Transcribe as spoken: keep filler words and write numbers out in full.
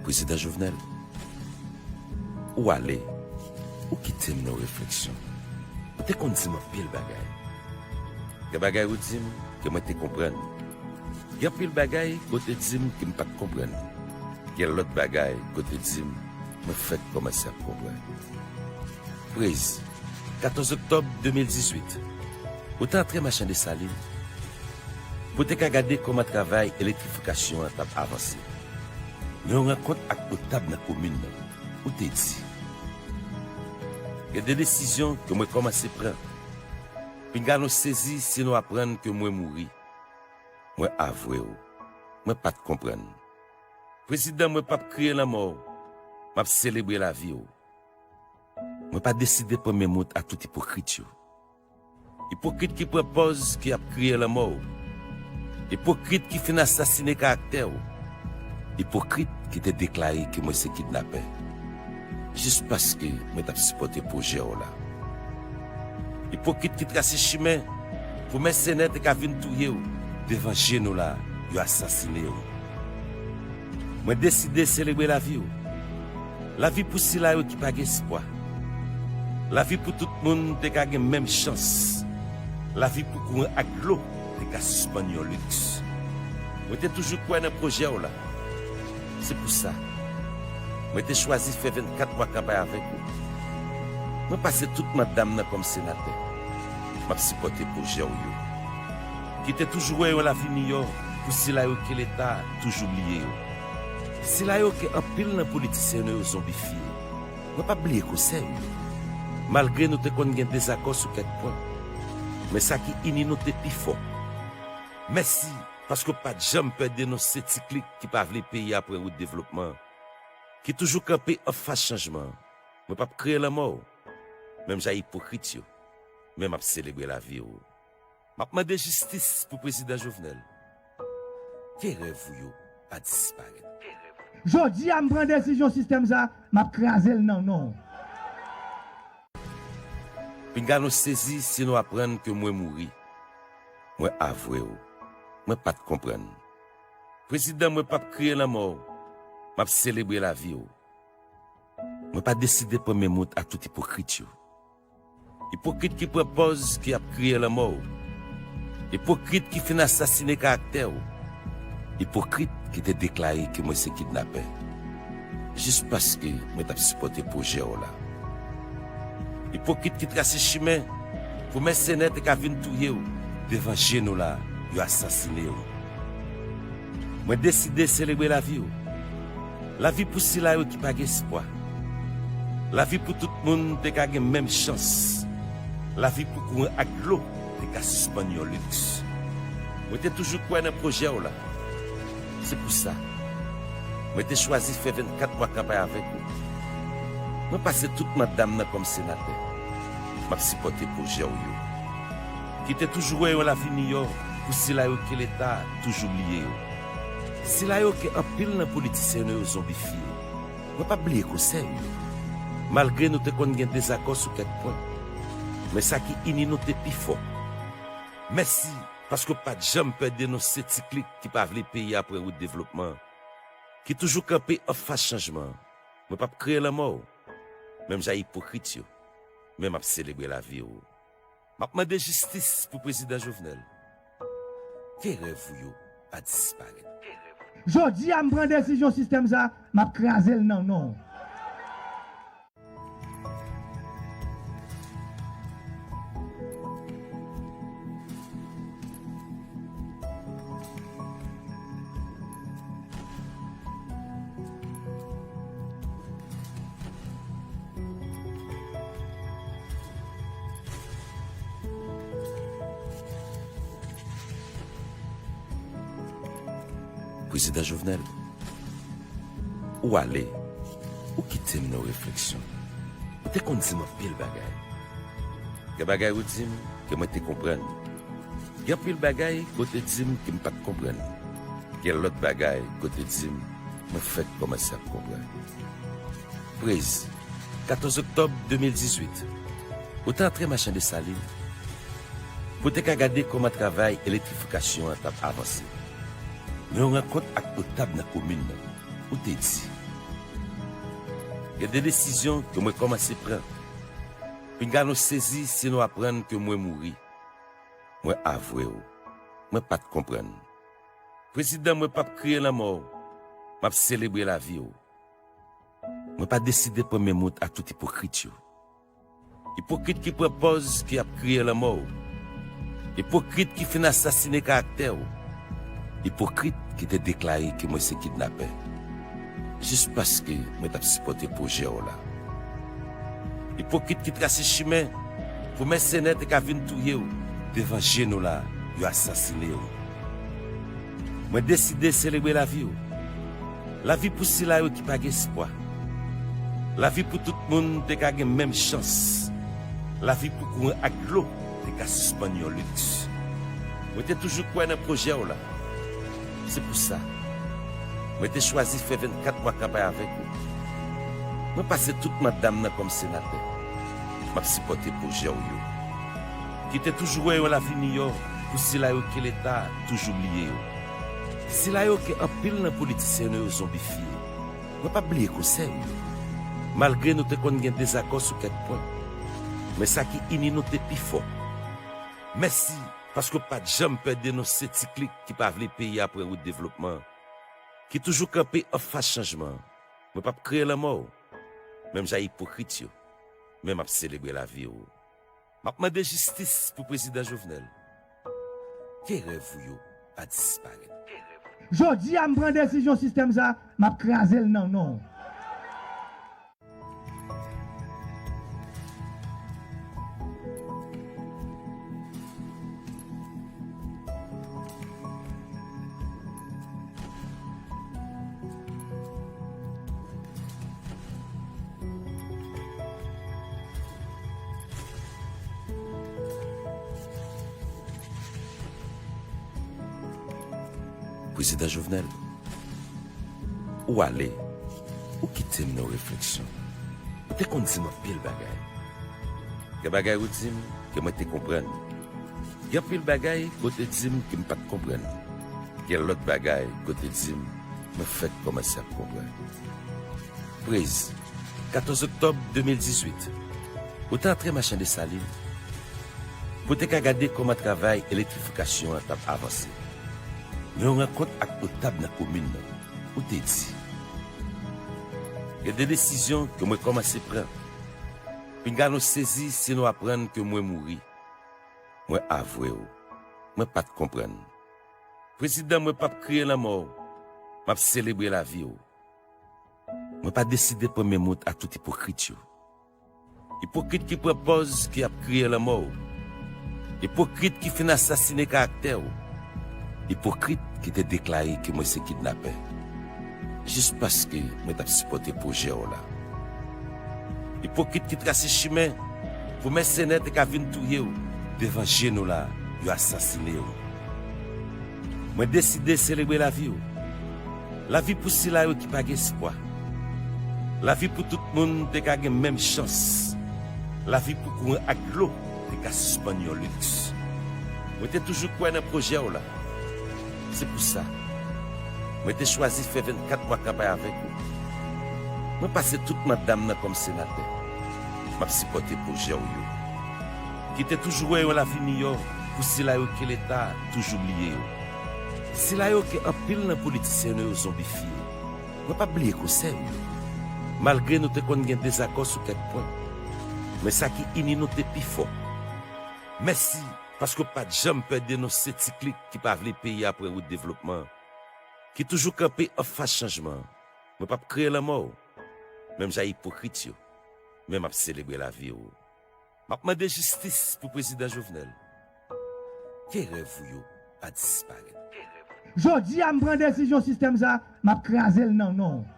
Prezidan Jovenel, ou ale, ou kite m nan refleksyon. Ou te konn di m anpil bagay. Gen bagay ou di m ke mwen te konprann. Gen anpil bagay ke w te di m ke m pa t konprann. Gen lòt bagay ke w te di m, mwen fèk kòmanse ap konprann. Prez, katòz oktòb de mil dizuit, ou te antre Machan Desalin pou w te ka gade kòman travay elektrifikasyon an t ap avanse. Nan yon rankont ak notab nan komin nan, ou te di, gen de desizyon ke mwen kòmanse pran. Pinga nou sezi si nou aprann ke mwen mouri. Mwen avwe w, mwen pa t konprann. Prezidan, mwen p ap kriye lanmò w, m ap selebre lavi w. Mwen pa deside pran men mout a tout ipokrit yo. Ipokrit ki pran pòz ke y ap kriye lanmò w. Ipokrit ki fin asasine karaktè w. Ipokrit ki te deklare ke mwen se kidnapè. Jis paske mwen t ap sipòte pwojè w la. Ipokrit ki trase chimen pou mèsenè te ka vin touye w devan je nou la, yo asasine w. Mwen deside selebre lavi w. Lavi pou sila yo ki pa gen espwa. Lavi pou tout moun te ka gen menm chans. Lavi pou kouran ak dlo te ka sispann yon liks. Mwen te toujou kwè nan pwojè w la. Se pou sa, mwen te chwazi fè vennkat mwa kanpay avèk ou. Mwen pase tout manda m nan kòm senatè. M ap sipòte pwojè w yo, ki te toujou wè yon lavi miyò pou sila yo ke Leta toujou bliye yo. Sila yo ke anpil nan politisyen nou yo zonbifye. Mwen p ap bliye konsèy ou yo. Malgre nou te konn gen dezakò sou kèk pwen, men sa ki ini nou te pi fò. Mèsi, paske w pa t janm pè denonse ti klik ki pa vle peyi a pran wout devlopman, ki toujou kanpe anfas chanjman. Mwen p ap kriye lanmò w, menm jan ipokrit yo, men m ap selebre lavi w. M ap mande jistis pou Prezidan Jovenel. Ke rèv ou yo pa disparèt. Jodi a, m pran desizyon sistèm sa, m ap kraze l nan non w. Pinga nou sezi si nou aprann ke mwen mouri. Mwen avwe w, mwen pa t konprann. Prezidan, mwen p ap kriye lanmò w, m ap selebre lavi w. Mwen pa deside pran men mout a tout ipokrit yo. Ipokrit ki pran pòz ke y ap kriye lanmò w. Ipokrit ki fin asasine karaktè w. Ipokrit ki te deklare ke mwen se kidnapè. Jis paske mwen t ap sipòte pwojè w la. Ipokrit ki trase chimen pou mèsenè te ka vin touye w devan je nou la, yo asasine w. Mwen deside selebre lavi w. Lavi pou sila yo ki pa gen espwa. Lavi pou tout moun te ka gen menm chans. Lavi pou kouran ak dlo te ka sispann yon liks. Mwen te toujou kwè nan pwojè w la. Se pou sa, mwen te chwazi fè vennkat mwa kanpay avèk ou. Mwen pase tout manda m nan kòm senatè. M ap sipòte pwojè w yo, ki te toujou wè yon lavi miyò pou sila yo ke Leta toujou bliye yo. Sila yo ke anpil nan politisyen nou yo zonbifye. Mwen p ap bliye konsèy ou yo. Malgre nou te konn gen dezakò sou kèk pwen, men sa ki ini nou te pi fò. Mèsi, paske w pa t janm pè denonse ti klik ki pa vle peyi a pran wout devlopman, ki toujou kanpe anfas chanjman. Mwen p ap kriye lanmò w, menm jan ipokrit yo, men m ap selebre lavi w. M ap mande jistis pou Prezidan Jovenel. Ke rèv ou yo pa disparèt. Jodi a, m pran desizyon sistèm sa, m ap kraze l nan non w. Prezidan Jovenel, ou ale, ou kite m nan refleksyon. Ou te konn di m anpil bagay. Gen bagay ou di m ke mwen te konprann. Gen anpil bagay ke w te di m ke m pa t konprann. Gen lòt bagay ke w te di m, mwen fèk kòmanse ap konprann. Prez, katòz oktòb de mil dizuit, ou te antre Machan Desalin pou w te ka gade kòman travay elektrifikasyon an t ap avanse. Nan yon rankont ak notab nan komin nan, ou te di, Gen de desizyon ke mwen kòmanse pran. Pinga nou sezi si nou aprann ke mwen mouri. Mwen avwe w. Mwen pa t konprann. Prezidan, mwen p ap kriye lanmò w. M ap selebre lavi w. Mwen pa deside pran men mont ak tout ipokrit yo. Ipokrit ki pran pòz ki ap kriye lanmò w. Ipokrit ki fin asasine karaktè w. Ipokrit ki te deklare ke mwen se kidnapè. Jis paske mwen t ap sipòte pwojè w la. Ipokrit ki trase chimen pou mèsenè te ka vin touye w devan je nou la, yo asasine w. Mwen deside selebre lavi w. Lavi pou sila yo ki pa gen espwa. Lavi pou tout moun te ka gen menm chans. Lavi pou kouran ak dlo te ka sispann yon liks. Mwen te toujou kwè nan pwojè w la. Se pou sa, mwen te chwazi fè vennkat mwa kanpay avèk ou. Mwen pase tout manda m nan kòm senatè. M ap sipòte pwojè w yo. Ki te toujou wè yon lavi miyò pou sila yo ke Leta toujou bliye yo. Sila yo ke anpil nan politisyen nou yo zonbifye. Mwen p ap bliye konsèy ou yo. Malgre nou te konn gen dezakò sou kèk pwen, men sa ki ini nou te pi fò. Mèsi paske w pa t janm pè denonse ti klik ki pa vle peyi a pran wout devlopman, ki toujou kanpe anfas chanjman. Mwen p ap kriye lanmò w, menm jan ipokrit yo, men m ap selebre lavi w. M ap mande jistis pou Prezidan Jovenel. Ke rèv ou yo pa disparèt. Jodi a, m pran desizyon sistèm sa, m ap kraze l nan non w. Prezidan Jovenel, ou ale, ou kite m nan refleksyon. Ou te konn di m anpil bagay. Gen bagay ou di m ke mwen te konprann. Gen anpil bagay ke w te di m ke m pa t konprann. Gen lòt bagay ke w te di m, mwen fèk kòmanse ap konprann. Prez, katòz oktòb de mil dizuit, ou te antre Machan Desalin pou te ka gade kòman travay elektrifikasyon an t ap avanse. Nan yon rankont ak notab nan komin nan, ou te di, gen de desizyon ke mwen kòmanse pran. Pinga nou sezi si nou aprann ke mwen mouri. Mwen avwe w. Mwen pa t konprann. Prezidan, mwen p ap kriye lanmò w. M ap selebre lavi w. Mwen pa deside pran men mont ak tout ipokrit yo. Ipokrit ki pran pòz ki ap kriye lanmò w. Ipokrit ki fin asasine karaktè w. Ipokrit ki te deklare ke mwen se kidnapè. Jis paske mwen t ap sipòte pwojè w la. Ipokrit ki trase chimen pou mèsenè te ka vin touye w devan je nou la, yo asasine w. Mwen deside selebre lavi w. Lavi pou sila yo ki pa gen espwa. Lavi pou tout moun te ka gen menm chans. Lavi pou kouran ak dlo te ka sispann yon liks. Mwen te toujou kwè nan pwojè w la. Se pou sa, mwen te chwazi fè vennkat mwa kanpay avèk ou. Mwen pase tout manda m nan kòm senatè. M ap sipòte pwojè w yo. Ki te toujou wè yon lavi miyò pou sila yo ke Leta toujou bliye yo. Sila yo ke anpil nan politisyen nou yo zonbifye. Mwen p ap bliye konsèy ou yo. Malgre nou te konn gen dezakò sou kèk pwen, men sa ki ini nou te pi fò. Mèsi paske w pa t janm pè denonse ti klik ki pa vle peyi a pran wout devlopman, ki toujou kanpe anfas chanjman. Mwen p ap kriye lanmò w, menm jan ipokrit yo, men m ap selebre lavi w. M ap mande jistis pou Prezidan Jovenel. Ke rèv ou yo pa disparèt. Jodi a, m pran desizyon sistèm sa, m ap kraze l nan non w.